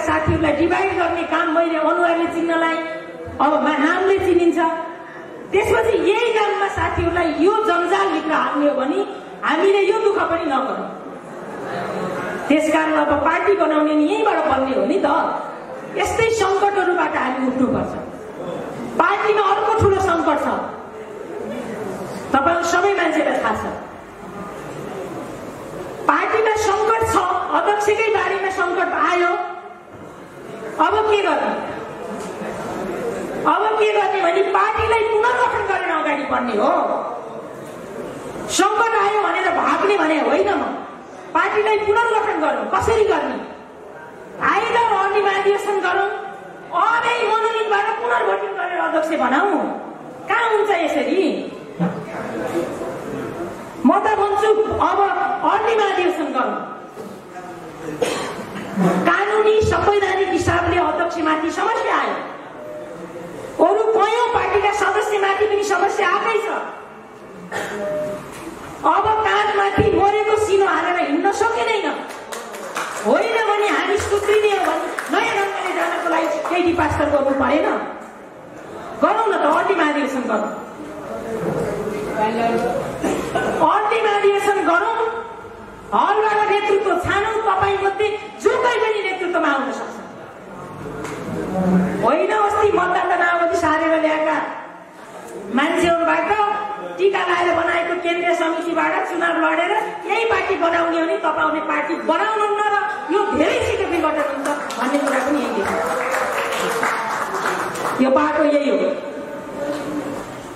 साथीहरूलाई डिभाइड गर्ने काम मैले अनुहारले चिन्नलाई अब नामले चिनिन्छ। त्यसपछि यही नाममा साथीहरूलाई यो जन्जालभित्र हाल्ने हो भने हामीले यो दुःख पनि नगरौँ। त्यसकारण अब पार्टी बनाउने नि यहीँबाट बन्ने हो नि त। यस्तै सङ्कटहरूबाट हामी उठ्नुपर्छ। पार्टीमा अर्को ठुलो सङ्कट छ, तपाईँ सबै मान्छेलाई थाहा छ। पार्टीमा सङ्कट छ, अध्यक्षकै बारेमा सङ्कट आयो। अब के गर्ने? अब के गर्ने भने पार्टीलाई पुनर्गठन गरेर अगाडि बढ्ने हो। सङ्कट आयो भनेर भाग्ने भने होइन। म पार्टीलाई पुनर्गठन गरौँ। कसरी गर्ने? आइदर अर्ली महाधिवेशन गरौँ, अबै मनोनयनबाट पुनर्गठन गरेर अध्यक्ष बनाऊ। कहाँ हुन्छ यसरी? म त भन्छु अब अर्ली महाधिवेशन गरौँ। कानुनी संवैधानिक हिसाबले अध्यक्षमाथि समस्या आयो, अरू कयौं पार्टीका सदस्यमाथि पनि समस्या आएकै छ। अब काँधमाथि मरेको सिनो हालेर हिँड्न सकिँदैन। होइन भने हामी सुध्रिने हो भने नयाँ ढङ्गले जानको लागि केही पास्टर गर्नु परेन। गरौँ न त, अर्ली महाधिवेशन गरौँ। अर्ली महाधिवेशन गरौँ, हलबाट नेतृत्व छानौँ। तपाईँ मध्ये जो कोही पनि नेतृत्वमा आउन सक्छ। होइन अस्ति मतदाता नावली सारेर ल्याएका मान्छेहरूबाट टीका लगाएर बनाएको केन्द्रीय समितिबाट चुनाव लडेर यही पार्टी बनाउने हो नि तपाईले पार्टी बनाउनुहुन्न र यो धेरै छिटो विघटन हुन्छ भन्ने कुरा पनि यही देखिन्छ। यो बाटो यही हो।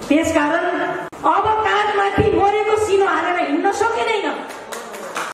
त्यसकारण अब काँधमाथि मरेको